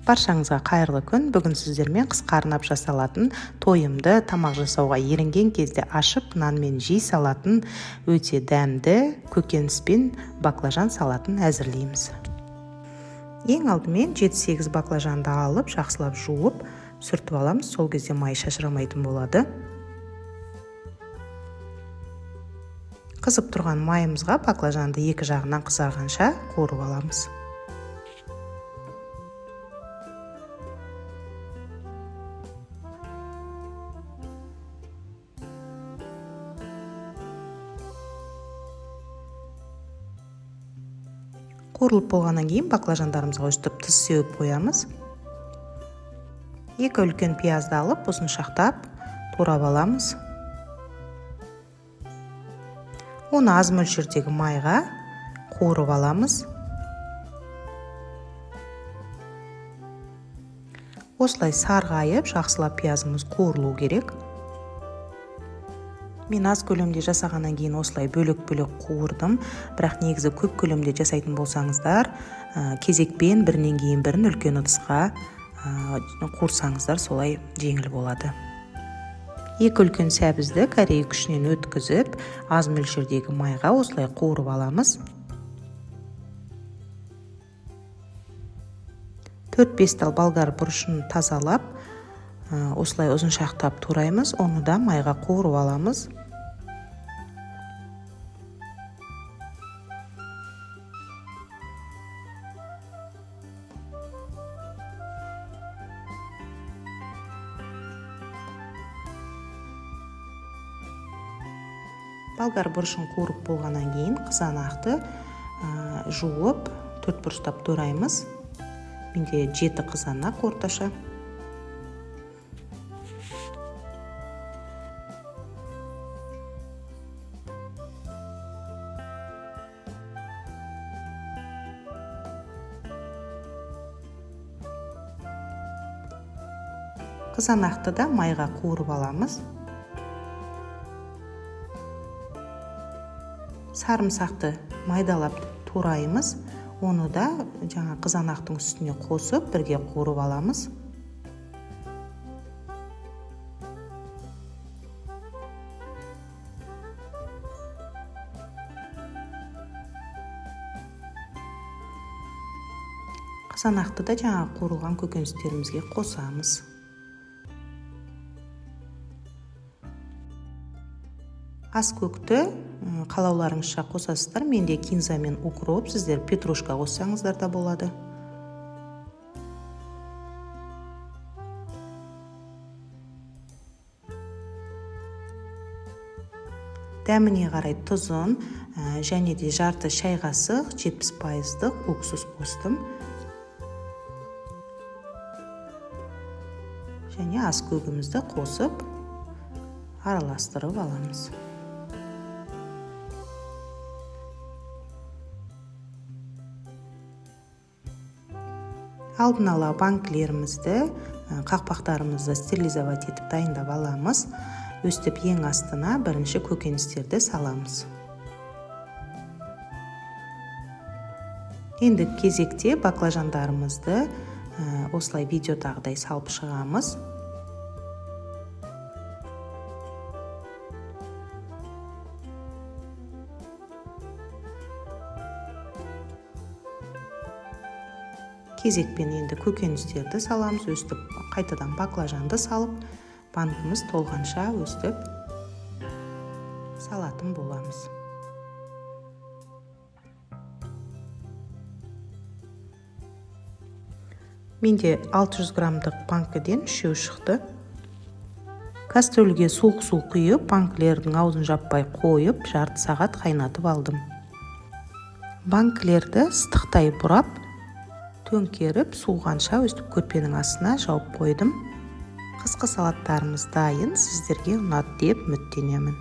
Баршаңызға қайырлы күн. Бүгін сіздермен қысқа арнап жасалатын тойымды тамақ жасауға ерінген кезде ашып нанмен жей салатын өте дәмді көкөніс пен баклажан салатын әзірлейміз. Ең алдымен 7-8 баклажанды алып, жақсылап жуып, сүртіп аламыз. Сол кезде май шашырамайтын болады. Қызып тұрған майымызға баклажанды екі жағынан қызарғанша қуырып аламыз. Қуырылып болғаннан кейін баклажандарымызға өстіп тұз сеуіп қоямыз. Екі үлкен пиязды алып, ұзыншақтап турап аламыз. Оны аз мөлшердегі майға қуырып аламыз. Осылай сарғайып, жақсылап пиязымыз қуырылу керек. Мен аз көлемде жасағаннан кейін осылай бөлек-бөлек қуырдым. Бірақ негізі көп көлемде жасайтын болсаңыздар, кезекпен бірінен кейін бірін үлкен ыдысқа қуырсаңыздар солай жеңіл болады. Екі үлкен сәбізді корей күшінен өткізіп, аз мөлшердегі майға осылай қуырып аламыз. 4-5 тал болгар бұрышын тазалап, осылай ұзыншақтап тураймыз, оны да майға қуырып аламыз. Болгар бұрышын қуырып болғаннан кейін қызанақты жуып, төрт бұрыштап тураймыз. Менде 7 қызанақ орташа. Қызанақты да майға қуырып аламыз. Сарымсақты майдалап тураймыз. Оны да жаңа қызанақтың үстіне қосып бірге қуырып аламыз. Қызанақты да жаңа қуырылған көкөністерімізге қосамыз. Ас көкті қалауларыңызша қосасыздар. Менде кинза мен укроп, сіздер петрушка қоссаңыздар да болады. Дәміне қарай тұзын, және де жарты шай қасық 70% уксус қостым. Және ас көгімізді қосып араластырып аламыз. Алдын ала банкілерімізді, қақпақтарымызды стерилизовать етіп дайындап аламыз. Өстіп ең астына бірінші көкөністерді саламыз. Енді кезекте баклажандарымызды осылай видеодағыдай салып шығамыз. Кезекпен енді көкөністерді саламыз, өстіп қайтадан баклажанды салып, банкіміз толғанша өстіп салатын боламыз. Менде 600 граммдық банкіден үшеу шықты. Кастрюльге суық су құйып, банкілердің аузын жаппай қойып, жарты сағат қайнатып алдым. Банкілерді ыстықтай бұрап, төңкеріп, суығанша өстіп көрпенің астына жауып қойдым. Қысқы салаттарымыз дайын, сіздерге ұнады деп үміттенемін.